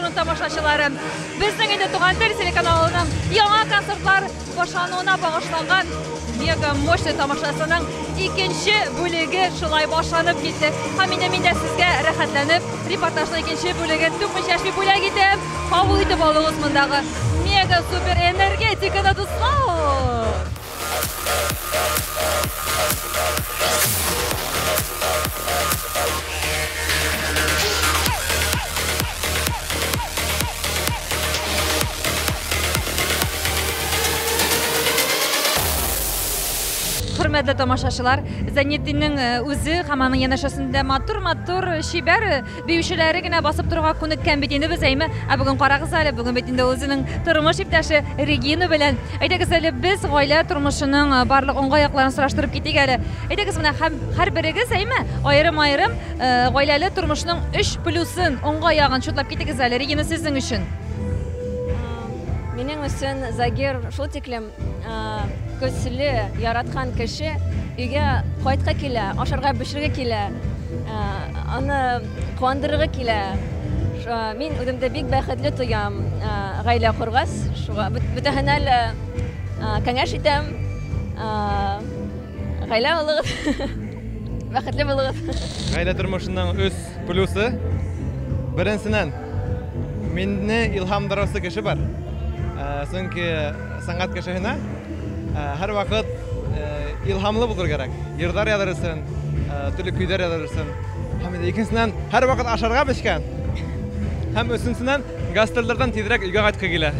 тапшыруның тамашачылары. Безнең инде Туган тел телеканалының яңа концертлар башлануына багышланган мега мощный тамашасының икенче бүлеге шулай башланып китте. Һәм инде мин дә сезгә рәхәтләнеп репортажның икенче бүлеген түкми-чәчми бүләк итәм. Кабул итеп алыгыз мондагы мега супер энергетиканы, дуслар! Хөрмәтле тамашачылар, Зәйнетдиннең үзе һәм аның янәшәсендә матур-матур чибәр биючеләре генә басып торуга күнеккән бит инде без, әйме? Ә бүген карагыз әле, бүген бит инде үзенең тормыш иптәше Регина белән. Әйдәгез әле без гаилә тормышының барлык уңай якларын сораштырып китик әле. Әйдәгез менә һәм һәрберегез, әйме, аерым-аерым гаиләле тормышның өч плюсын, уңай ягын чутлап китегез әле. Регина, сезнең өчен. Минем өчен Загир шул тиклем көчле, яраткан кеше, өйгә кайтка килә, ашарга пешерергә килә, аны куандырырга килә. Мин үземдә бик бәхетле тоям, гаилә коргач, шуңа бөтәһенә лә киңәш итәм. Гаилә булыгыз, бәхетле булыгыз. Гаилә тормышының үз плюсы. Беренчедән, мине илһамландыручы кеше бар. Чөнки сәнгать кешесенә һәрвакыт илһамлы булыр кирәк. Йырлар языр өчен, төрле көйләр языр өчен. Һәм инде икенчедән, һәрвакыт ашарга пешкән. Һәм өченчедән, гастрольләрдән тизрәк өйгә кайткы килә.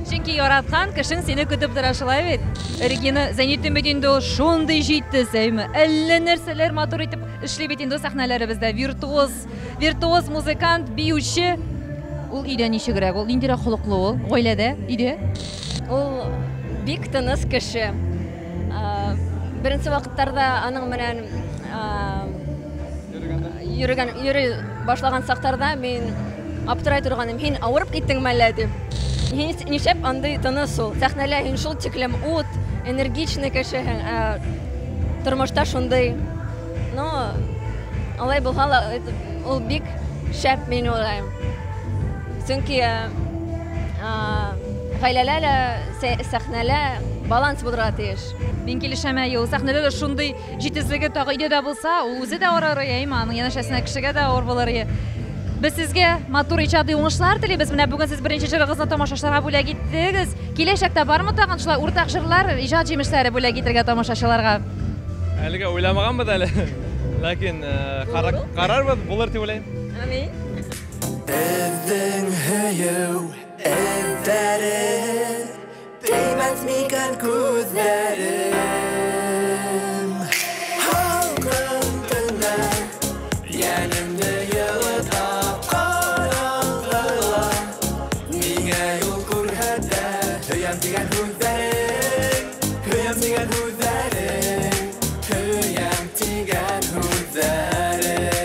Чөнки яраткан кешең сине көтеп тора, шулай бит? Регина Зәйнетдин бит инде ул шундый җитез, әйме? Әллә нәрсәләр матур итеп эшли бит инде сәхнәләребездә. Виртуоз, виртуоз музыкант, биюче. Ул өйдә ничегрәк? Ул ниндирәк холыклы ул? Гаиләдә, өйдә? Ул бик тыныч кеше. Беренче вакытларда аның белән йөргән, йөри башлаган чакларда мин аптырай торганым, һин авырып киттеңме әллә дип. Һин нишләп андый тыныч ул? Сәхнәлә һин шул тиклем ут, энергичный кешеһең, ә тормышта шундый. Ну, алай булһа ла, ул бик шәп мин уйлыйм. Чөнки гаиләлә лә, сәхнәлә баланс булырга тиеш. Мин килешәм, әйе, ул сәхнәдә дә шундый җитезлеге тагы өйдә дә булса, ул үзе дә арыр, әйеме, аның янәшәсенә кешегә дә авыр булыр. Без сезгә матур иҗади уңышлар телибез. Менә бүген сез беренче җырыгызны тамашачыларга бүләк иттегез. Киләчәктә бармы тагын шулай уртак җырлар, иҗат җимешләре бүләк итәргә тамашачыларга? Әлегә уйламаганбыз әле. Ләкин карарбыз, булыр дип уйлыйм. Амин. Беҙҙең һөйөү эҙҙәре теймәҫ микән күҙҙәрем? Һалҡын төндә йәнемде йылыта ҡараңғыла, миңә юл күрһәтә һөйәм тигән һүҙҙәрең, һөйәм тигән һүҙҙәрең, һөйәм тигән һүҙҙәрең.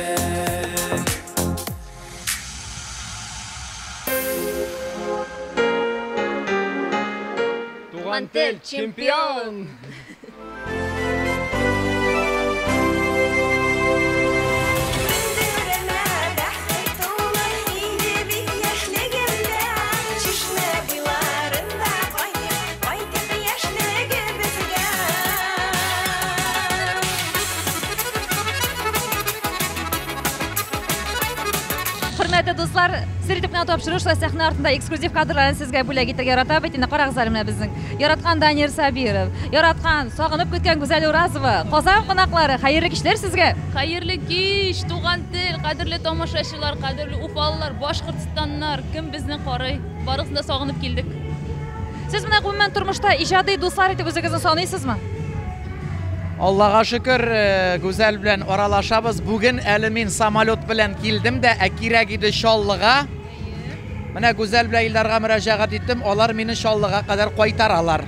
Туган тел чемпион! Хөрмәтле дуслар, сер итеп кенә тапшыру шулай сәхнә артында эксклюзив кадрларын сезгә бүләк итәргә ярата бит инде. Карагыз әле менә безнең яраткан Данир Сабиров, яраткан, сагынып көткән Гүзәл Уразова, Казан кунаклары, хәерле кичләр сезгә. Хәерле кич, туган тел, кадерле тамашачылар, кадерле уфалылар, башкортстаннар, кем безне карый, барысын да сагынып килдек. Сез менә гомумән тормышта иҗади дуслар итеп үзегезне саныйсызмы? Аллага шөкер, Гүзәл белән аралашабыз. Бүген әле мин самолет белән килдем дә, ә кирәк иде Чаллыга. Менә Гүзәл белән Илдарга мөрәҗәгать иттем, алар мине Чаллыга кадәр кайтаралар.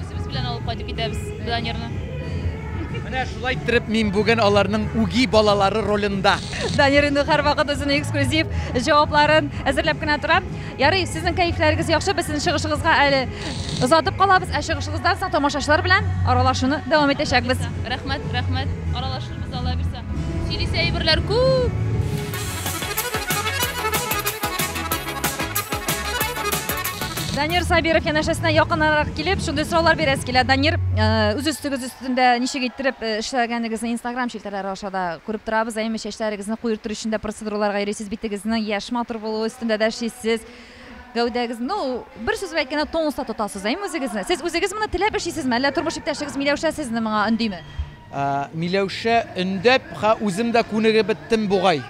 Үзебез белән алып кайтып китәбез Данирны. Менә шулай иттереп мин бүген аларның үги балалары ролендә. Данир инде һәрвакыт үзенең эксклюзив җавапларын әзерләп кенә тора. Ярый, сезнең кәефләрегез яхшы, без сезнең чыгышыгызга әле озатып калабыз, ә чыгышыгыздан соң тамашачылар белән аралашуны дәвам итәчәкбез. Рәхмәт, рәхмәт. Аралашырбыз, Алла бирсә. Сөйлисе әйберләр күп. Данир Сабиров янәшәсенә якынрак килеп, шундый сораулар бирәсе килә. Данир, үз өстегез өстендә ничек иттереп эшләгәнегезне Инстаграм челтәрләре аша да күреп торабыз. Әйеме, чәчләрегезне куертыр өчен дә процедураларга йөрисез, битегезнең яшь матур булуы өстендә дә эшлисез. Гәүдәгез, ну, бер сүз белән әйткәндә, тонуста тотасыз, әйеме үзегезне? Сез үзегез моны теләп эшлисезме, әллә тормыш иптәшегез Миләүшә сезне моңа өндиме? Миләүшә өндәп, ха, үзем дә күнегеп беттем бугай.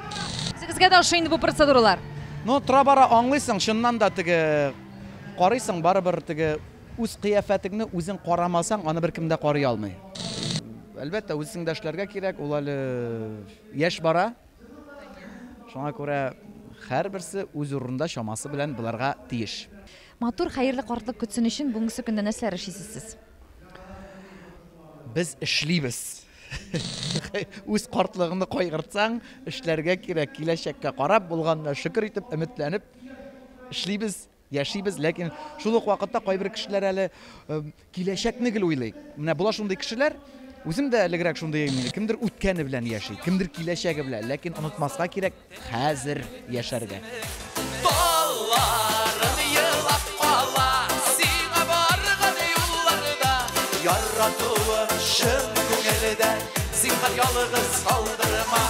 Үзегезгә дә ошый инде бу процедуралар? Ну, тора-бара аңлыйсың, чыннан да теге карыйсың, барыбер теге үз кыяфәтеңне үзең карамасаң, аны беркем дә карый алмый. Әлбәттә, үзең дә эшләргә кирәк, ул әле яшь бара. Шуңа күрә һәрберсе үз урынында чамасы белән булырга тиеш. Матур, хәерле картлык көтсен өчен бүгенгесе көндә нәрсәләр эшлисез сез? Без эшлибез. Үз картлыгыңны кайгыртсаң, эшләргә кирәк. Киләчәккә карап, булганына шөкер итеп, өметләнеп эшлибез, яшибез. Ләкин шул ук вакытта кайбер кешеләр әле киләчәкне гел уйлый. Менә була шундый кешеләр, үзем дә элегрәк шундый идем. Кемдер үткәне белән яши, кемдер киләчәге белән. Ләкин онытмаска кирәк хәзер яшәргә. Талларым елап кала, сиңа барган юлларда, яратуым чын күңелдән, зинһар ялгыз калдырма.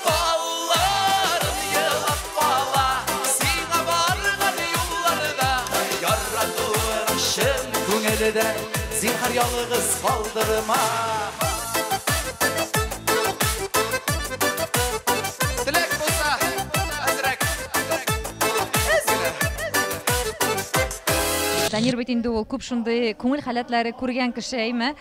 Талларым елап кала, сиңа барган юлларда, яратуым чын күңелдән, зинһар ялгыз калдырма. Теләк булса, әзрәк. Әз генә. Данир бит инде ул күп шундый күңел халәтләре күргән кеше, әйме?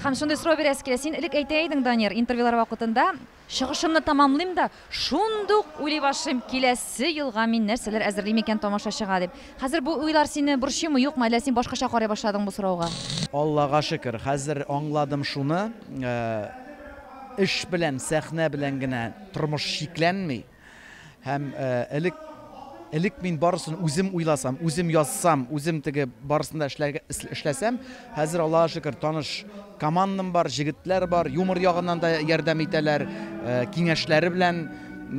Һәм шундый сорау бирәсе килә. Син элек әйтә идең, Данир, интервьюлар вакытында, чыгышымны тамамлыйм да, шундук уйлый башлыйм, киләсе елга мин нәрсәләр әзерлим икән тамашачыга дип. Хәзер бу уйлар сине борчыймы, юкмы, әллә син башкача карый башладың бу сорауга? Аллага шөкер, хәзер аңладым шуны, эш белән, сәхнә белән генә тормыш чикләнми. Һәм элек мин барысын үзем уйласам, үзем язсам, үзем теге барысын да эшләсәм, хәзер Аллага шөкер, таныш командам бар, җегетләр бар, юмор ягыннан да ярдәм итәләр, киңәшләре белән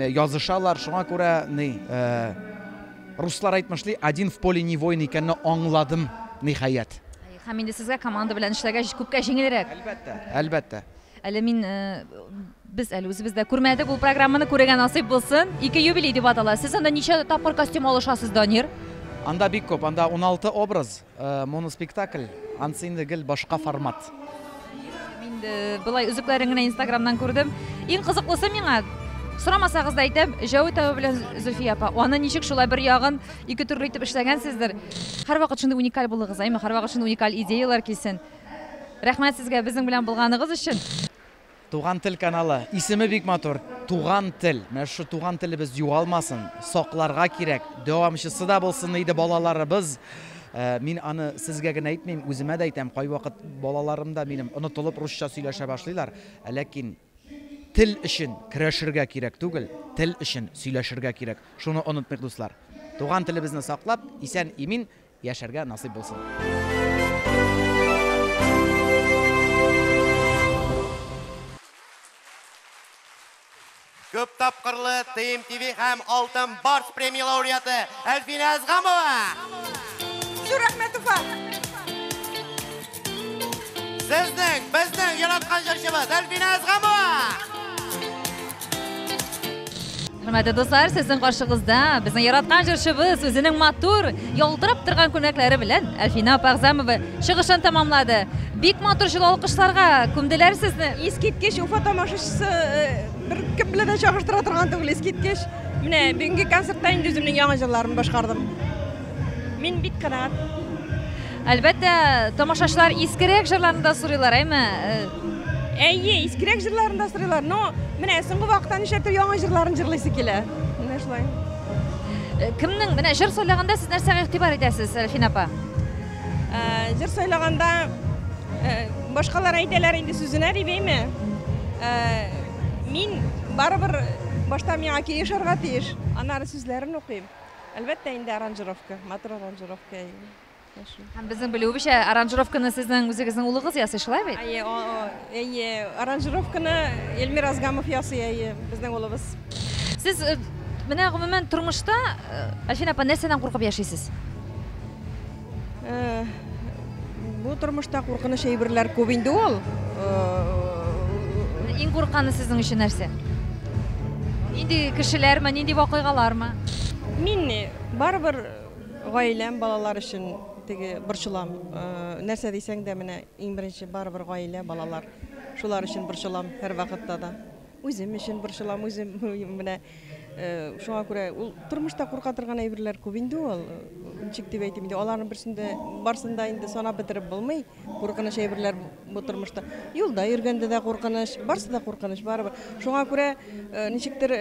язышалар. Шуңа күрә, руслар әйтмешли, один в поле не воин икәнне аңладым, ниһаять. Һәм инде сезгә команда белән эшләгәч күпкә җиңелрәк. Әлбәттә, әлбәттә. Әле без әле үзебез дә күрмәдек ул программаны, күрергә насыйп булсын. Ике юбилей дип атала. Сез анда ничә тапкыр костюм алышасыз, Данир? Анда бик күп, анда 16 образ, моноспектакль, ансы инде гел башка формат. Мин былай өзекләрен генә Инстаграмнан күрдем. Иң кызыклысы миңа, сорамасагыз да әйтәм, Җәвит абый белән Зөлфия апа, аны ничек шулай бер ягын ике төрле итеп эшләгәнсездер. Һәрвакыт шундый уникаль булыгыз, әйме? Һәрвакыт шундый уникаль идеялар килсен. Рәхмәт сезгә безнең белән булганыгыз өчен. Туган тел каналы, исеме бик матур. Туган тел. Менә шушы туган телебез югалмасын, сакларга кирәк. Дәвамчысы да булсын иде балаларыбыз. Мин аны сезгә генә әйтмим, үземә дә әйтәм. Кайвакыт балаларым да минем онытылып русча сөйләшә башлыйлар. Ләкин тел өчен көрәшергә кирәк түгел, тел өчен сөйләшергә кирәк. Шуны онытмыйк, дуслар. Туган телебезне саклап, исән имин яшәргә насыйп булсын. Күп тапкырлы ТМТВ һәм Алтын Барс премия лауреаты Әлфинә Әзгамова. Зур рәхмәт, Уфа. Сезнең, безнең яраткан җырчыбыз Әлфинә Әзгамова. Хөрмәтле дуслар, сезнең каршыгызда безнең яраткан җырчыбыз үзенең матур, ялтырап торган күлмәкләре белән Әлфинә апа Әгъзамова чыгышын тәмамлады. Бик матур җылы алкышларга күмделәр сезне. Искиткеч Уфа тамашачысы, бер кем белән дә чагыштыра торган түгел, искиткеч. Менә бүгенге концертта инде үземнең яңа җырларымны башкардым. Мин бик канәгать. Әлбәттә, тамашачылар искерәк җырларны да сорыйлар, әйме? Әйе, искерәк җырларны да сорыйлар. Но менә соңгы вакытта нишләптер яңа җырларын җырлыйсы килә. Менә шулай. Кемнең, менә җыр сайлаганда сез нәрсәгә игътибар итәсез, Әлфинә апа? Җыр сайлаганда, башкалар әйтәләр инде сүзенә дип, әйме? Мин барыбер башта миңа килешергә тиеш, аннары сүзләрен укыйм. Әлбәттә инде аранжировка, матур аранжировка. Һәм безнең белүебезчә, аранжировканы сезнең үзегезнең улыгыз ясый, шулай бит? Әйе, әйе, аранжировканы Эльмир Азгамов ясый, әйе, безнең улыбыз. Сез, менә гомумән тормышта, Әлфинә апа, нәрсәдән куркып яшисез? Бу тормышта куркыныч әйберләр күп инде ул. Иң курыкканы сезнең өчен нәрсә? Нинди кешеләрме, нинди вакыйгалармы? Мин барыбер гаиләм, балалар өчен теге борчылам. Нәрсә дисәң дә, менә иң беренче барыбер гаилә, балалар. Шулар өчен борчылам һәрвакытта да. Үзем өчен борчылам, үзем менә шуңа күрә ул тормышта курка торган әйберләр күп инде ул. Ничек дип әйтим инде, аларның берсендә барсын да инде санап бетереп булмый. Куркыныч әйберләр бу тормышта. Юлда йөргәндә дә куркыныч, барсы да куркыныч барыбер. Шуңа күрә ничектер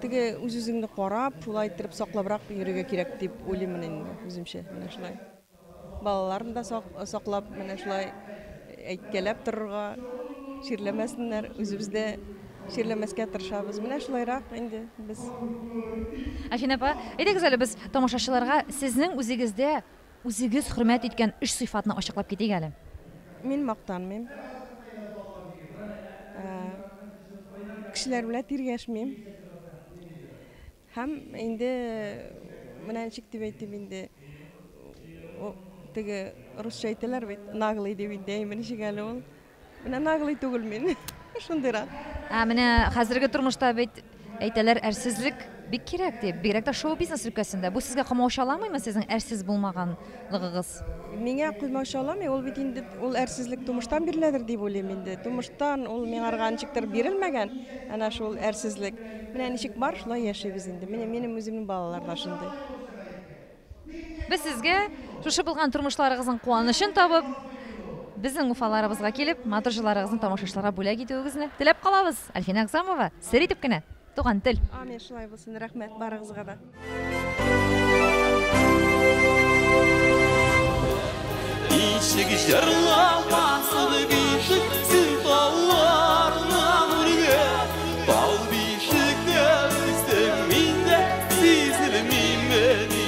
теге үз-үзеңне карап, шулай иттереп саклабрак йөрергә кирәк дип уйлыйм инде үземчә, менә шулай. Балаларны да саклап, менә шулай әйткәләп торырга, чирләмәсеннәр, үзебез дә чирләмәскә тырышабыз. Менә шулайрак инде без. Әлфинә апа, әйдәгез әле без тамашачыларга сезнең үзегездә үзегез хөрмәт иткән өч сыйфатны ачыклап китик әле. Мин мактанмыйм. Кешеләр белән тиргәшмим. Һәм инде менә ничек дип әйтим инде, теге русча әйтәләр бит, наглый дип инде, әйме ничек әле ул? Менә наглый түгел мин, шундыйрак. Ә менә хәзерге тормышта бит әйтәләр, әрсезлек бик кирәк дип, бигрәк тә шоу-бизнес өлкәсендә. Бу сезгә комаучаламыймы сезнең әрсез булмаганлыгыгыз? Миңа комаучаламый, ул бит инде ул әрсезлек тумыштан биреләдер дип уйлыйм инде. Тумыштан ул миңарга ничектер бирелмәгән, әнә шул әрсезлек. Менә ничек бар, шулай яшибез инде. Менә минем үземнең балалар да шундый. Без сезгә шушы булган тормышларыгызның куанычын табып, безнең Уфаларыбызга килеп, матур җырларыгызны тамашачыларга бүләк итүегезне теләп калабыз. Әлфинә Әгъзамова, сер итеп кенә, Туган тел. Амин, шулай булсын. Рәхмәт барыгызга да. Ничек җырламасын бишек син тауларның үргә, тал бишектә үстем мин дә сизелмимени.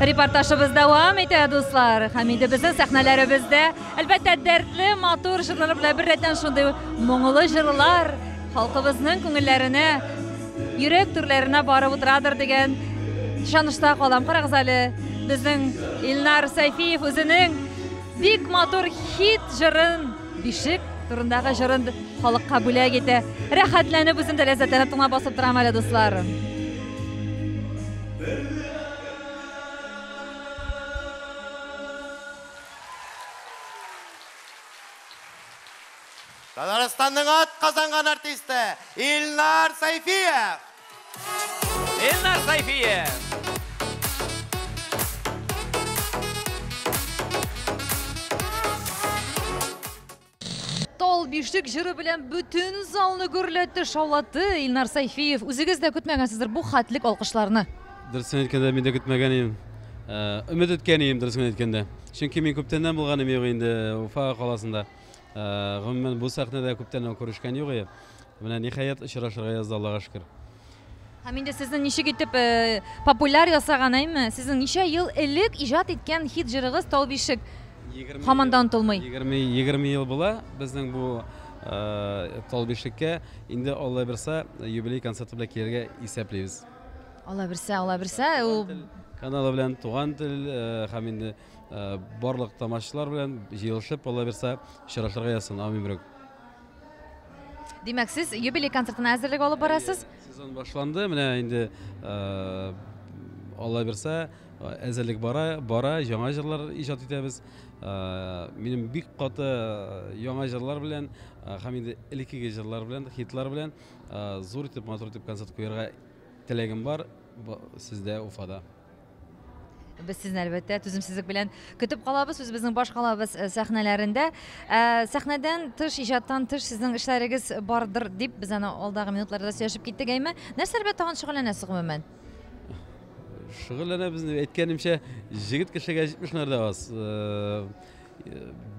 Репортажыбыз дәвам итә, дуслар. Һәм инде безнең сәхнәләребездә, әлбәттә, дәртле, матур җырлар белән беррәттән шундый моңлы җырлар халкыбызның күңелләренә, йөрәк түрләренә барып утырадыр дигән ышанычта калам. Карагыз әле, безнең Илнар Сәйфиев үзенең бик матур хит җырын, бишек турындагы җырын халыкка бүләк итә. Рәхәтләнеп үзем дә ләззәтләнеп тыңлап басып торам әле, дуслар. Татарстанның атказанган артисты Илнар Сәйфиев. Илнар Сәйфиев. Тал бишек җыры белән бөтен залны гөрләтте, шаулатты Илнар Сәйфиев. Үзегез дә көтмәгәнсездер бу хәтлек алкышларны. Дөресен әйткәндә, мин дә көтмәгән идем. Өмет иткән идем, дөресен әйткәндә. Чөнки мин күптәннән булганым юк инде Уфа каласында. Гомумән, бу сәхнәдә күптәннән күрешкән юк иде. Менә ниһаять очрашырга язды, Аллага шөкер. Һәм инде сезне ничек итеп популяр ясаган, әйме? Сезнең ничә ел элек иҗат иткән хит җырыгыз Тал бишек һаман да онытылмый. 20 ел була безнең бу Тал бишеккә. Инде Алла бирсә, юбилей концерты белән килергә исәплибез. Алла бирсә, Алла бирсә, ул каналы белән Туган тел һәм инде барлык тамашачылар белән җыелышып, Алла бирсә, очрашырга язсын. Амин берүк. Димәк, сез юбилей концертына әзерлек алып барасыз? Сезон башланды. Менә инде Алла бирсә, әзерлек бара, бара, яңа җырлар иҗат итәбез. Минем бик каты яңа җырлар белән һәм инде элеккеге җырлар белән, хитлар белән зур итеп, матур итеп концерт куярга теләгем бар сездә Уфада. Без сезне әлбәттә түземсезлек белән көтеп калабыз, үзебезнең баш калабыз сәхнәләрендә. Сәхнәдән тыш, иҗаттан тыш сезнең эшләрегез бардыр дип без аны алдагы минутларда сөйләшеп киттек, әйме? Нәрсәләр белән тагын шөгыльләнәсез гомумән? Шөгыльләнәбез дип әйткәнемчә, җегет кешегә 70 дә аз.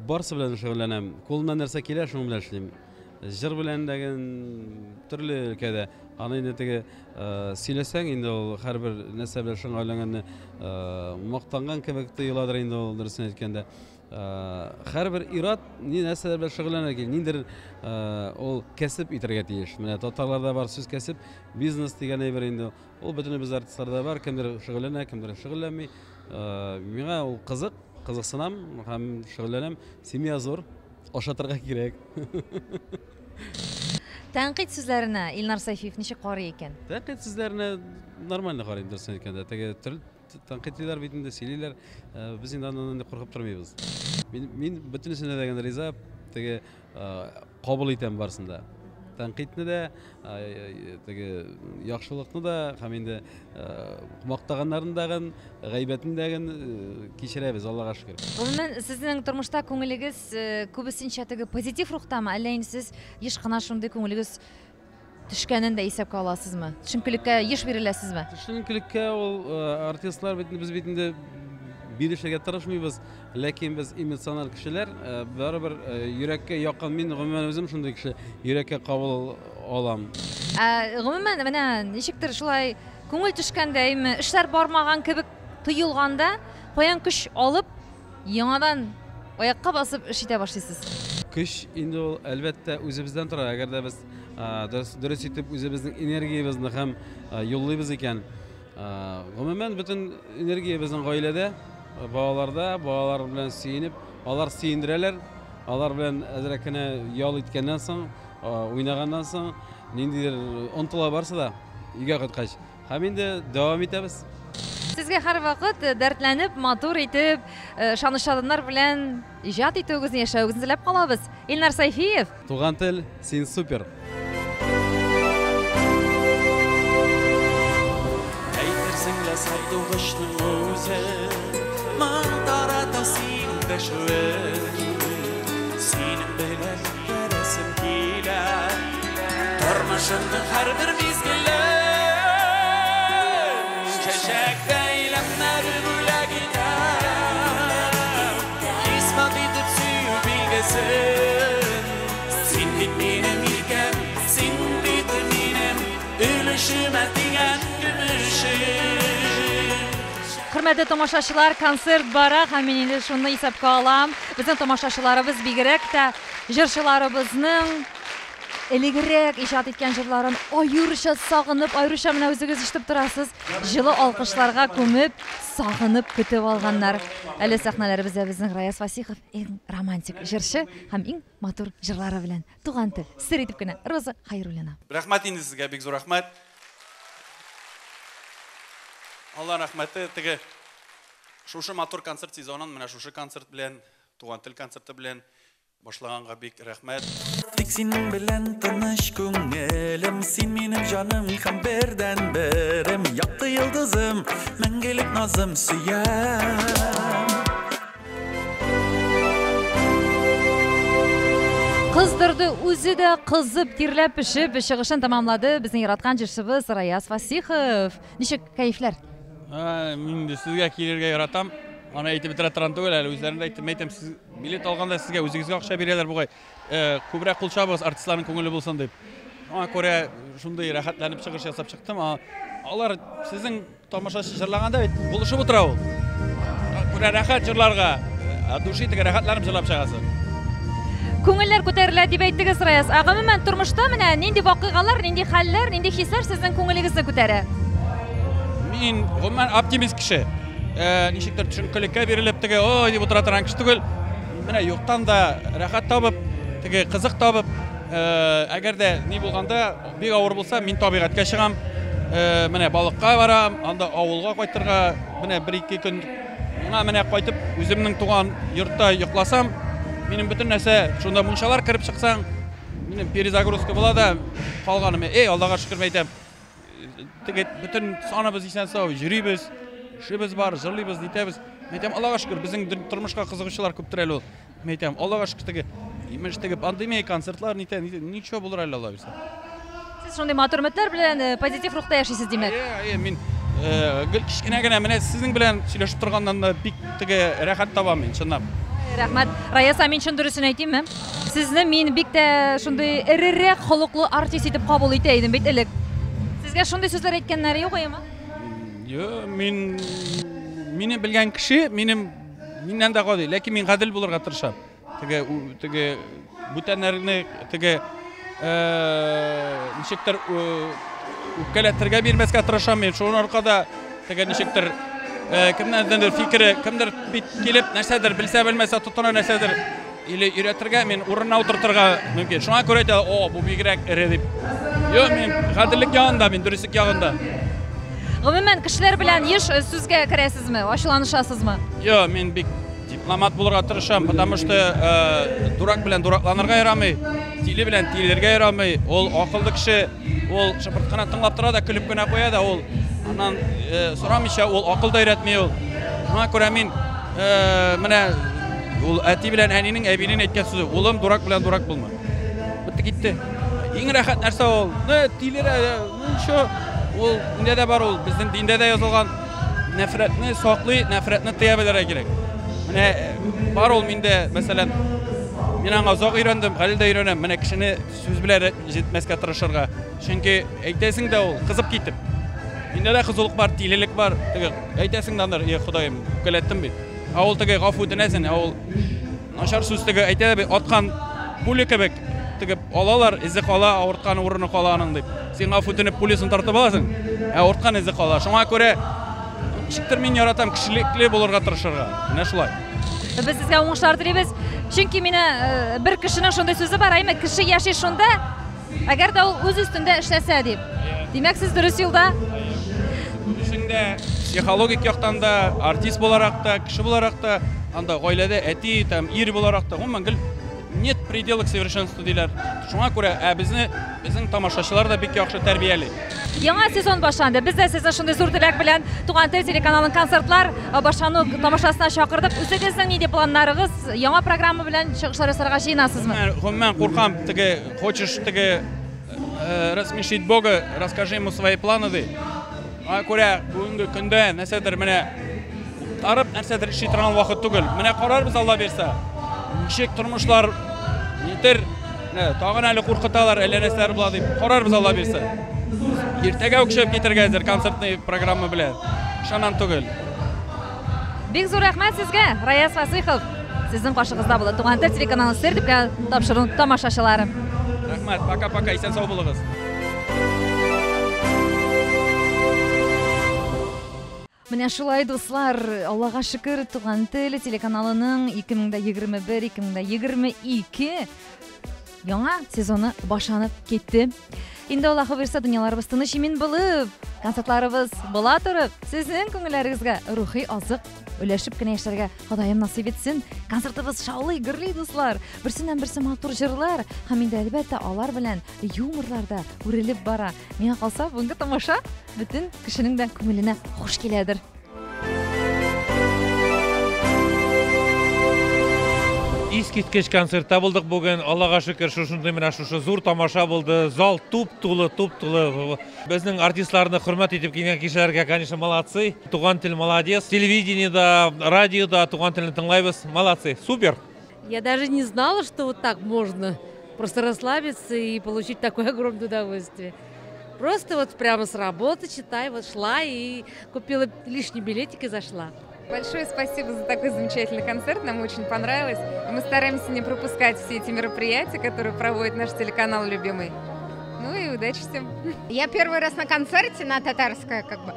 Барсы белән шөгыльләнәм. Кулымнан нәрсә килә, шуның белән эшлим. Җыр белән дәген төрле өлкәдә. Аны инде теге сөйләсәң, инде ул һәрбер нәрсә белән шөгыльләнгәнне мактанган кебек тоеладыр инде ул, дөресен әйткәндә. Һәрбер ир-ат ни нәрсәләр белән шөгыльләнергә кирәк, ниндидер ул кәсеп итәргә тиеш. Менә татарларда бар сүз кәсеп, бизнес дигән әйбер инде. Ул бөтенебез артистларда бар, кемдер шөгыльләнә, кемдер шөгыльләнми. Миңа ул кызык, кызыксынам һәм шөгыльләнәм. Семья зур, ашатырга кирәк. Тәнкыйть сүзләренә Илнар Сәйфиев ничек карый икән? Тәнкыйть сүзләренә нормально карыйм, дөресен әйткәндә. Теге төрле тәнкыйтьлиләр бит инде, сөйлиләр. Без инде аннан инде куркып тормыйбыз. Мин, мин бөтенесенә дә генә риза, теге кабул итәм барысын да. Тәнкыйтьне дә, теге яхшылыкны да һәм инде мактаганнарын дагын, гайбәтен дагын кичерәбез, Аллага шөкер. Гомумән, сезнең тормышта күңелегез күбесенчә теге позитив рухтамы, әллә инде сез еш кына шундый күңелегез төшкәнен дә исәпкә аласызмы? Төшенкелеккә еш биреләсезме? Төшенкелеккә ул артистлар бит без бит инде бирешергә тырышмыйбыз, ләкин без эмоциональ кешеләр, барыбер йөрәккә якын. Мин гомумән үзем шундый кеше, йөрәккә кабул алам. Ә гомумән менә ничектер шулай күңел төшкәндәйме, эшләр бармаган кебек тоелганда, каян көч алып, яңадан аякка басып эш итә башлыйсыз? Көч инде ул, әлбәттә, үзебездән тора. Әгәр дә без дөрес итеп үзебезнең энергиябезне һәм юллыйбыз икән, гомумән, бөтен энергия безнең гаиләдә, балаларда, балалар белән сөенеп, алар сөендерәләр, алар белән әзрәк кенә ял иткәннән соң, уйнаганнан соң, ниндидер омтыла барсы да өйгә кайткач. Һәм инде дәвам итәбез. Сезгә һәрвакыт дәртләнеп, матур итеп, ышанычлы адымнар белән иҗат итүегезне, яшәвегезне теләп калабыз. Илнар Сәйфиев. Туган тел, син супер! Әйтерсең лә сандугачның үзе моң тарата син дәшүен. Синең белән үткәрәсем килә тормышымның һәрбер мизгелен. Чәчәк бәйләмнәре бүләк итәм, исбат итеп сөю билгесен. Син бит минем иркәм, син бит минем өлешемә тигән көмешем. Хөрмәтле тамашачылар, концерт бара һәм мин инде шуны исәпкә алам. Безнең тамашачыларыбыз бигрәк тә җырчыларыбызның элегрәк иҗат иткән җырларын аеруча сагынып, аеруча менә үзегез ишетеп торасыз, җылы алкышларга күмеп, сагынып көтеп алганнар. Әле сәхнәләребездә безнең Раяз Фасихов иң романтик җырчы һәм иң матур җырлары белән. Туган тел, сер итеп кенә, Роза Хайруллина. Рәхмәт инде сезгә, бик зур рәхмәт. Алла рәхмәте, теге шушы матур концерт сезонын менә шушы концерт белән, Туган тел концерты белән башлаганга бик рәхмәт. Тик синең белән тыныч күңелем, син минем җаным һәм бердәнберем, якты йолдызым, мәңгелек назым сөям. Кыздырды үзе дә кызып, тирләп пешеп, чыгышын тәмамлады безнең яраткан җырчыбыз Раяз Фасихов. Ничек кәефләр? Мин дә сезгә килергә яратам. Аны әйтеп бетерә торган түгел әле, үзләрен дә әйттем. Әйтәм, сез билет алганда сезгә үзегезгә акча бирәләр бугай. Күбрәк кул чабыгыз, артистларның күңеле булсын дип. Шуңа күрә шундый рәхәтләнеп чыгыш ясап чыктым. Алар сезнең тамашачы җырлаганда бит булышып утыра ул. Күрә рәхәт җырларга, от души теге рәхәтләнеп җырлап чыгасың. Күңелләр күтәрелә дип әйттегез, Раяз. Ә гомумән тормышта менә нинди вакыйгалар, нинди хәлләр, нинди хисләр сезнең күңелегезне күтәрә? Мин гомумән оптимист кеше. Ничектер төшенкелеккә бирелеп теге ой дип утыра торган кеше түгел. Менә юктан да рәхәт табып, теге кызык табып, әгәр дә ни булганда бик авыр булса, мин табигатькә чыгам. Менә балыкка барам, анда авылга кайтырга, менә бер-ике көн миңа менә кайтып үземнең туган йортта йокласам, минем бөтен нәрсә шунда мунчалар кереп чыксаң, минем перезагрузка була да, калганым, эй, Аллага шөкер, әйтәм. Теге бөтен саныбыз исән сау, йөрибез, эшебез бар, җырлыйбыз, нитәбез. Әйтәм, Аллага шөкер, безнең тормышка кызыгучылар күптер әле ул. Әйтәм, Аллага шөкер, теге, имеш, теге пандемия, концертлар, нитә, нитә, ничего булыр әле Алла бирсә. Сез шундый матур өметләр белән, позитив рухта яшисез, димәк. Әйе, әйе, мин гел кечкенә генә менә сезнең белән сөйләшеп торганнан да бик теге рәхәт табам мин, чынлап. Рәхмәт. Раяз, ә мин чын дөресен әйтимме? Сезне мин бик тә шундый эрерәк холыклы артист итеп кабул итә идем бит элек. Сезгә шундый сүзләр әйткәннәре юк әйеме? Юк, мин мине белгән кеше минем миннән дә гади, ләкин мин гадел булырга тырышам. Теге теге бүтәннәрне теге ничектер үпкәләтергә бирмәскә тырышам мин. Шуның аркада теге ничектер Кемнәрдәндер фикере, кемдер бит килеп нәрсәдер белсә белмәсә тотына нәрсәдер или өйрәтергә, мин урынына утыртырга мөмкин. Шуңа күрә әйтә, о, бу бигрәк эре дип. Юк, мин гаделлек ягында, мин дөреслек ягында. Гомумән, кешеләр белән еш сүзгә керәсезме, ачуланышасызмы? Юк, мин бик дипломат булырга тырышам, потому что дурак белән дуракланырга ярамый, тиле белән тилергә ярамый. Ул акыллы кеше, ул шыпырт кына тыңлап тора да, көлеп кенә куя да, ул аннан сорамыйча ул акыл да өйрәтми ул. Шуңа күрә мин менә ул әти белән әнинең, әбинең әйткән сүзе, улым, дурак белән дурак булма. Бетте китте. Иң рәхәт нәрсә ул. Ну, тилерә, ну ничего. Ул миндә дә бар ул, безнең диндә дә язылган. Нәфрәтне саклый, нәфрәтне тыя белергә кирәк. Менә бар ул миндә, мәсәлән, мин аңа озак өйрәндем, әле дә өйрәнәм. Менә кешене сүз белән җитмәскә тырышырга. Чөнки әйтәсең дә ул, кызып китеп. Миндә дә кызулык бар, тилелек бар. Теге әйтәсең дә андыр, е, Ходаем, үпкәләттем бит. Ә ул теге гафу үтенәсең, ә ул начар сүз теге әйтә дә бит, аткан пуля кебек теге алалар, эзе кала, авырткан урыны кала аның дип. Син гафу үтенеп пулясын тартып аласың, ә авырткан эзе кала. Шуңа күрә ничектер мин яратам кешелекле булырга тырышырга. Менә шулай. Без сезгә уңышлар телибез. Чөнки мине бер кешенең шундый сүзе бар, әйме, кеше яши шунда, әгәр дә ул үз өстендә эшләсә дип. Димәк, сез дөрес юлда. Эшеңдә психологик яктан да, артист буларак та, кеше буларак та, анда гаиләдә әти, там ир буларак та, гомумән гел нет предела к совершенству диләр. Шуңа күрә, ә безне безнең тамашачылар да бик яхшы тәрбияли. Яңа сезон башланды. Без дә сезне шундый зур теләк белән Туган тел телеканалының концертлар башлану тамашасына чакырдык. Үзегезнең нинди планнарыгыз, яңа программа белән чыгышлар ясарга җыенасызмы? Гомумән куркам, теге хочешь теге рассмешить Бога, расскажи ему свои планы ди. Шуңа күрә бүгенге көндә нәрсәдер менә тарып нәрсәдер эшли торган вакыт түгел. Менә карарбыз Алла бирсә. Ничек тормышлар нитер, тагын әле куркыталар, әллә нәрсәләр була дип. Карарбыз Алла бирсә. Иртәгә үк чыгып китәргә әзер концертный программа белән. Ышанам түгел. Бик зур рәхмәт сезгә, Раяз Фасыйхов. Сезнең каршыгызда булды Туган тел телеканалы Сер дип тапшыру тамашачылары. Рәхмәт, пока-пока, исән сау булыгыз. Менә шулай, дуслар, Аллага шөкер, Туган тел телеканалының 2021-2022 яңа сезоны башланып китте. Инде Аллаһы боерса, дөньяларыбыз тыныч имин булып, концертларыбыз була торып, сезнең күңелләрегезгә рухи азык өләшеп кенә яшәргә Ходаем насыйп итсен. Концертыбыз шаулый, гөрли, дуслар. Берсеннән берсе матур җырлар һәм инде әлбәттә алар белән юморлар да үрелеп бара. Миңа калса, бүгенге тамаша бөтен кешенең дә күңеленә хуш киләдер. Искиткеч концертта булдык бүген. Аллага шөкер, шушындый менә шушы зур тамаша булды. Зал туп-тулы, туп-тулы. Безнең артистларны хөрмәт итеп килгән кешеләргә, конечно, молодцы. Туган тел молодец. Телевидениедә, радиода туган телне тыңлайбыз. Молодцы, супер. Я даже не знала, что вот так можно просто расслабиться и получить такое огромное удовольствие. Просто вот прямо с работы, читай, вот шла и купила лишний билетик и зашла. Большое спасибо за такой замечательный концерт, нам очень понравилось. И мы стараемся не пропускать все эти мероприятия, которые проводит наш телеканал любимый. Ну и удачи всем. Я первый раз на концерте, на татарское, как бы.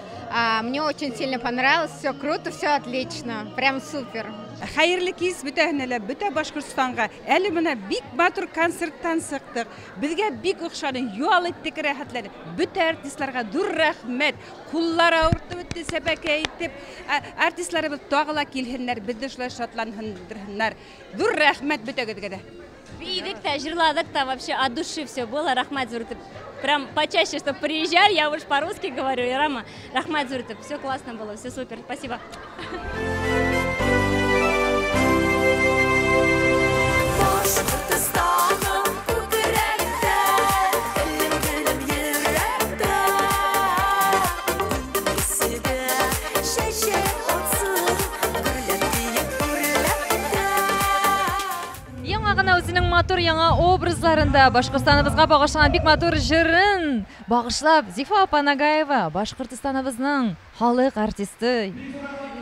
Мне очень сильно понравилось, все круто, все отлично, прям супер. Хәерле кич бөтәһенә лә, бөтә Башкортстанга. Әле менә бик матур концерттан чыктык. Безгә бик охшады, ял иттек рәхәтләнеп. Бөтә артистларга ҙур рәхмәт. Куллар авыртып бетте, сәбәкә итеп. Артистларыбыз тагы ла килһеннәр, безне шулай шатландырһыннар. Ҙур рәхмәт бөтәгеҙгә дә. Биедек тә, җырладык та, вообще от души все было, рәхмәт ҙур итеп. Прям почаще, чтоб приезжали, я уж по-русски говорю, и Рама, рәхмәт ҙур итеп. Все классно было, все супер, спасибо. Башкортостаным күкрәктә, телем телем йөрәктә. Исегә чәчәк атсын, гөрләп биеп үрләп. Яңа гына үзенең матур яңа образларында Башкортстаныбызга багышланган бик матур җырын багышлап Зифа апа Нагаева, Башкортстаныбызның халык артисты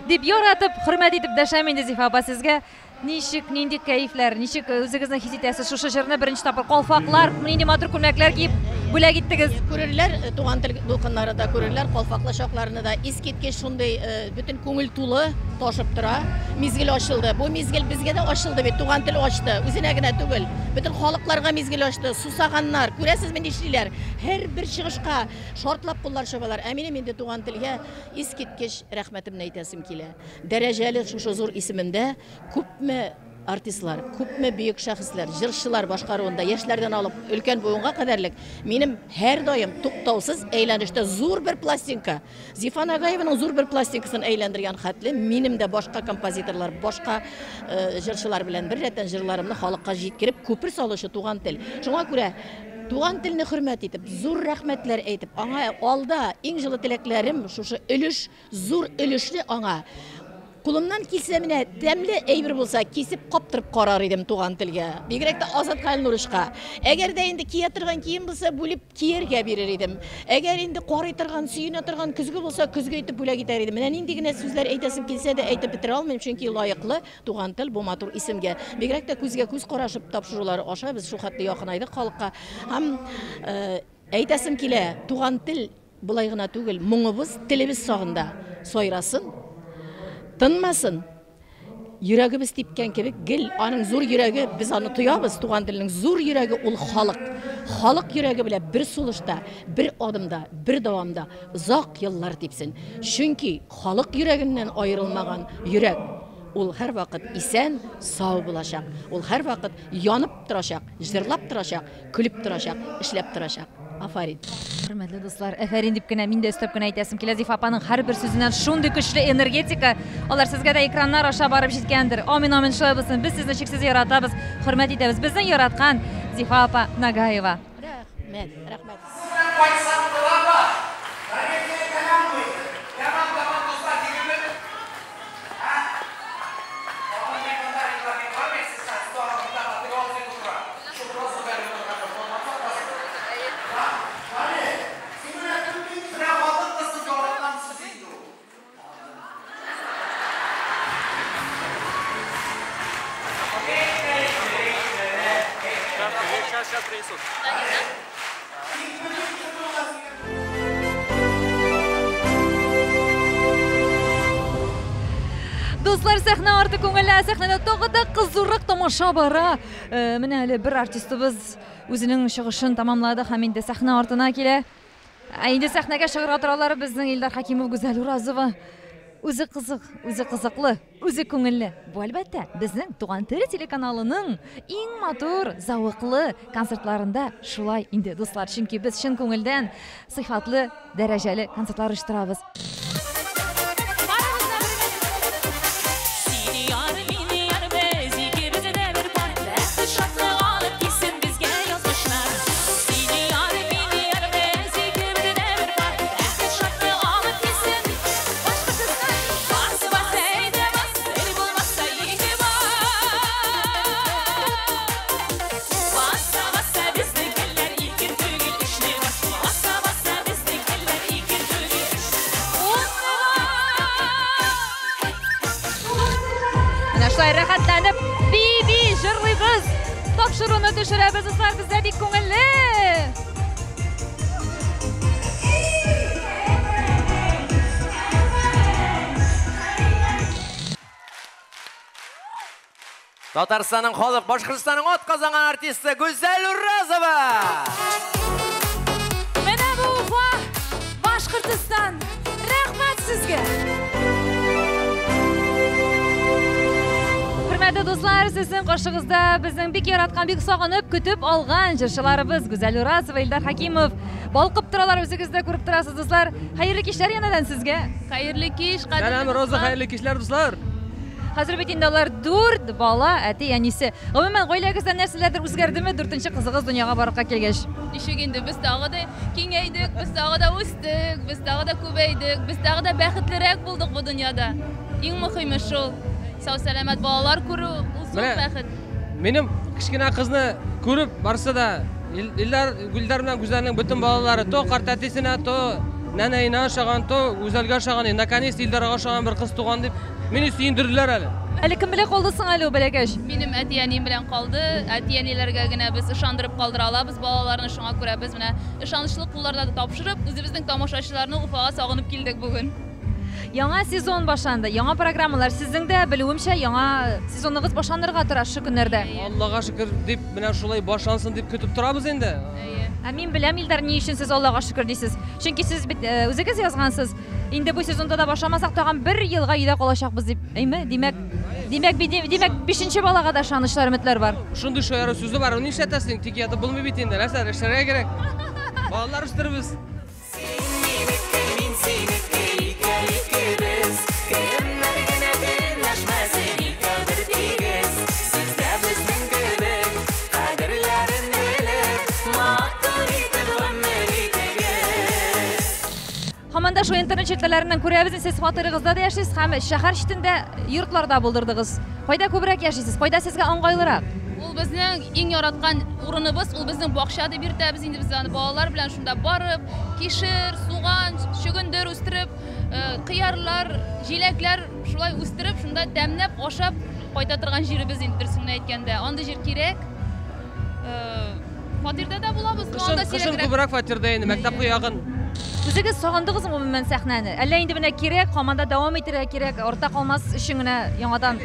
дип яратып, хөрмәт итеп дәшәм инде Зифа апа сезгә. Ничек, нинди кәефләр, ничек үзегезне хис итәсез шушы җырны беренче тапкыр калфаклар, нинди матур күлмәкләр киеп бүләк иттегез. Күрерләр, Туган тел дулкыннарында күрерләр, калфаклы чакларны да. Искиткеч шундый бөтен күңел тулы, ташып тора. Мизгел ачылды. Бу мизгел безгә дә ачылды бит, Туган тел ачты. Үзенә генә түгел, бөтен халыкларга мизгел ачты. Сусаганнар, күрәсезме нишлиләр? Һәрбер чыгышка шартлап куллар чабалар. Ә минем инде Туган телгә искиткеч рәхмәтемне әйтәсем килә. Дәрәҗәле шушы зур исемендә күпме артистлар, күпме бөек шәхесләр, җырчылар башкаруында, яшьләрдән алып өлкән буынга кадәрлек, минем һәрдаим туктаусыз әйләнештә зур бер пластинка, Зифа Нагаеваның зур бер пластинкасын әйләндергән хәтле, минем дә башка композиторлар, башка җырчылар белән бер рәттән җырларымны халыкка җиткереп, күпер салучы Туган тел. Шуңа күрә Туган телне хөрмәт итеп, зур рәхмәтләр әйтеп, аңа алда иң җылы теләкләрем шушы өлеш, зур өлешне аңа. Кулымнан килсә, менә тәмле әйбер булса, кисеп каптырып карар идем Туган телгә. Бигрәк тә Азат Хәлнурышка. Әгәр дә инде кия торган кием булса, бүлеп кияргә бирер идем. Әгәр инде карый торган, сөенә торган көзге булса, көзге итеп бүләк итәр идем. Менә нинди генә сүзләр әйтәсем килсә дә, әйтеп бетерә алмыйм, чөнки лаеклы Туган тел бу матур исемгә. Бигрәк тә күзгә күз карашып тапшырулары аша без шул хәтле якынайдык халыкка. Һәм әйтәсем килә, Туган тел болай гына түгел, моңыбыз телебез сагында сайрасын, тынмасын. Йөрәгебез типкән кебек гел аның зур йөрәге, без аны тоябыз, Туган телнең зур йөрәге ул халык. Халык йөрәге белән бер сулышта, бер адымда, бер дәвамда озак еллар типсен. Чөнки халык йөрәгеннән аерылмаган йөрәк ул һәрвакыт исән, сау булачак. Ул һәрвакыт янып торачак, җырлап торачак, көлеп торачак, эшләп торачак. Афәрин! Хөрмәтле дуслар, әфәрин дип кенә мин дә өстәп кенә әйтәсем килә. Зифа апаның һәрбер сүзеннән шундый көчле энергетика, алар сезгә дә экраннар аша барып җиткәндер. Амин, амин, шулай булсын. Без сезне чиксез яратабыз, хөрмәт итәбез. Безнең яраткан Зифа апа Нагаева. Рәхмәт, рәхмәт. Кайтсам буламы? Комедия тәмам бу инде. Тәмам, тәмам, дуслар, 20. Дуслар, сәхнә арты күңелле, сәхнәдә тагы да кызурак тамаша бара. Э, менә әле бер артистыбыз үзенең чыгышын тәмамлады һәм инде сәхнә артына килә. Ә инде сәхнәгә чыгарга торалар безнең Илдар Хакимов, Гүзәл Уразова. Үзе кызык, үзе кызыклы. Үзе күңелле. Бу, әлбәттә, безнең Туган тел телеканалының иң матур, зәвыклы концертларында шулай инде, дуслар. Чөнки без чын күңелдән сыйфатлы, дәрәҗәле концертлар оештырабыз. Менә шулай рәхәтләнеп би-би җырлыйбыз. Тапшыруны төшерәбез, дуслар, бездә бик күңелле. Татарстанның халык, Башкортстанның атказанган артисты Гүзәл Уразова! Менә бу Уфа, Башкортстан! Рәхмәт сезгә! Хөрмәтле дуслар, сезнең каршыгызда безнең бик яраткан, бик сагынып көтеп алган җырчыларыбыз Гүзәл Уразова, Илдар Хәкимов. Балкып торалар, үзегез дә күреп торасыз, дуслар. Хәерле кичләр янәдән сезгә. Хәерле кич, кадерле Сәлам, Роза, дуслар. хәерле кичләр, дуслар. Хәзер бит инде алар дүрт бала, әти, әнисе. Гомумән, гаиләгездә нәрсәләрдер үзгәрдеме дүртенче кызыгыз дөньяга барлыкка килгәч? Ничек инде, без тагы да киңәйдек, без тагы да үстек, без тагы да күбәйдек, без тагы да бәхетлерәк булдык бу дөньяда. Иң мөхиме шул. Сау-сәламәт балалар күрү, ул зур Менә бәхет. Минем кечкенә кызны күреп, барысы да Илдар, Гүлдар белән Гүзәлнең бөтен балалары то картәтисенә, то нәнәенә ошаган, то Гүзәлгә ошаган, и наконец Илдарга ошаган бер кыз туган дип, мине сөендерделәр әле. Әле кем белән калды соң әле ул бәләкәч? Минем әти-әнием белән калды. Әти-әниләргә генә без ышандырып калдыра алабыз балаларны. Шуңа күрә без менә ышанычлы кулларда да тапшырып, үзебезнең тамашачыларны Уфага сагынып килдек бүген. Яңа сезон башланды, яңа программалар. Сезнең дә, белүемчә, яңа сезоныгыз башланырга тора шушы көннәрдә. Аллага шөкер дип, менә шулай башлансын дип көтеп торабыз инде. Ә мин беләм, Илдар, ни өчен сез Аллага шөкер дисез. Чөнки сез бит үзегез язгансыз. Инде бу сезонда да башламасак, тагын бер елга өйдә калачакбыз дип. Әйме? Димәк, димәк, димәк, бишенче балага да ышанычлар, өметләр бар. Шундый шаяру сүзе бар, нишләтәсең? Тик ятып булмый бит инде. Нәрсә, эшләргә кирәк. Балалар үстербез. Син минеке, мин синеке, икәү икебез. Кемнәр генә көнләшмәсен, икәү бер тигез. Сез дә безнең кебек, кадерләрен белеп, матур итеп гомер итегез. Һаман да шул интернет челтәрләреннән күрәбез, сез фатирыгызда да яшисез һәм шәһәр читендә йортларда булдырдыгыз. Кайда күбрәк яшисез? Кайда сезгә ыңгайлырак? Ул безнең иң яраткан урыныбыз, ул безнең бакча дип йөртәбез инде без аны балалар белән шунда барып, кишер, суган, чөгендер үстереп, кыярлар, җиләкләр шулай үстереп, шунда тәмләп ашап кайта торган җиребез инде дөресен генә әйткәндә. Андый җир кирәк. Фатирда да булабыз, но анда Кышын сирәгрәк. күбрәк фатирда инде, мәктәп ягын. Үзегез сагындыгызмы гомумән сәхнәне? Әллә инде менә кирәк, һаман да дәвам итәргә кирәк, артта калмас өчен генә яңадан?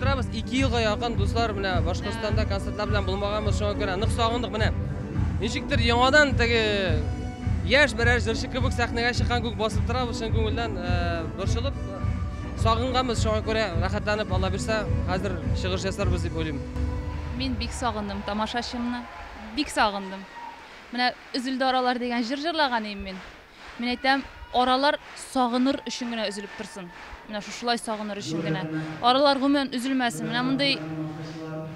Торабыз, 2 елга якын, дуслар, менә Башкортстанда концертлар белән булмаганбыз, шуңа күрә нык сагындык менә. Ничектер яңадан теге яшь берәр җырчы кебек сәхнәгә чыккан күк басып торабыз, чын күңелдән борчылып сагынганбыз, шуңа күрә рәхәтләнеп, Алла бирсә, хәзер чыгыш ясарбыз дип уйлыйм. Мин бик сагындым тамашачымны, бик сагындым. Менә Өзелде аралар дигән җыр җырлаган идем мин. Мин әйтәм, аралар сагыныр өчен генә өзелеп торсын. Менә шушылай сагыныр өчен генә. Аралар гомумән өзелмәсен. Менә мондый,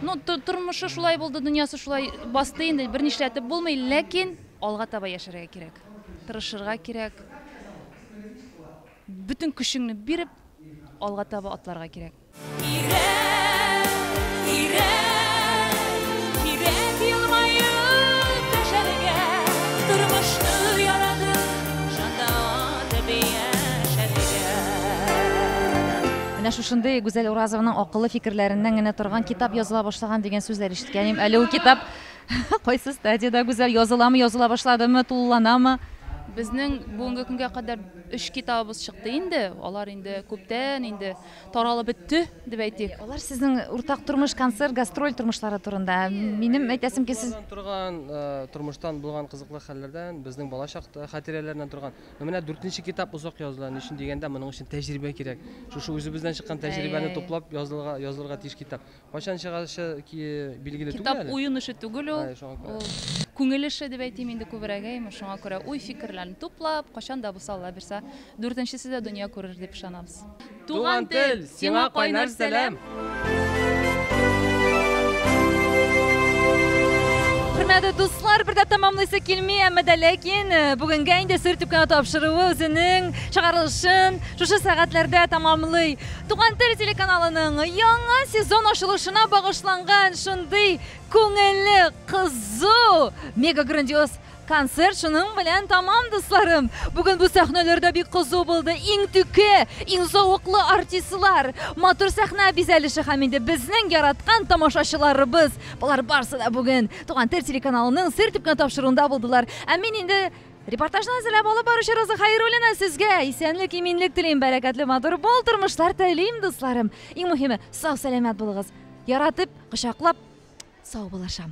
ну, тормышы шулай булды, дөньясы шулай басты инде, бер нишләтеп булмый, ләкин алга таба яшәргә кирәк. Тырышырга кирәк. Бөтен көчеңне биреп, алга таба атларга кирәк. Кирәк, кирәк, кирәк елмаеп яшәргә, тормышны яратып, җанатып яшәргә. Менә шушындый Гүзәл Уразованың акыллы фикерләреннән генә торган китап языла башлаган дигән сүзләр ишеткән идем. Әле ул китап кайсы стадиядә, Гүзәл, языламы, языла башладымы, тулыланамы? Безнең бүгенге көнгә кадәр 3 китабыбыз чыкты инде. Алар инде күптән инде таралып бетте, дип әйтик. Алар сезнең уртак тормыш, концерт, гастроль тормышлары турында. Минем әйтәсем килсен. Торган тормыштан булган кызыклы хәлләрдән, безнең балачак хатирәләреннән торган. Но менә 4нче китап озак языла. Ни өчен дигәндә, моның өчен тәҗрибә кирәк. Шушы үзебездән чыккан тәҗрибәне туплап язылырга тиеш китап. Кайчан чыгачы билгеле түгел Китап әле. уен эше түгел ул. Әй, шуңа күрә. Ул күңел эше дип әйтим инде күбрәк, әйме, шуңа күрә уй фикерләрне туплап, кайчан да булса Алла бирсә, 4нчесе дә дөнья күрер дип ышанабыз. Туган тел, сиңа кайнар сәлам. Хөрмәтле дуслар, бер дә тәмамлыйсы килми, әмма дә ләкин бүгенгә инде сер төпкәне тапшыруы үзенең чыгарылышын шушы сәгатьләрдә тәмамлый. Туган тел телеканалының яңа сезон ачылышына багышланган шундый күңелле, кызу, мега грандиоз концерт шуның белән тамам, дусларым. Бүген бу сәхнәләрдә бик кызу булды. Иң төке, иң зәвыклы артистлар, матур сәхнә бизәлеше һәм инде безнең яраткан тамашачыларыбыз. Болар барсы да бүген Туган тел телеканалының сер төпкән тапшыруында булдылар. Ә мин инде репортажны әзерләп алып баручы Роза Хайруллина сезгә исәнлек, иминлек телим, бәрәкәтле матур бул тормышлар телим, дусларым. Иң мөһиме, сау сәламәт булыгыз. Яратып, кочаклап, сау булашам.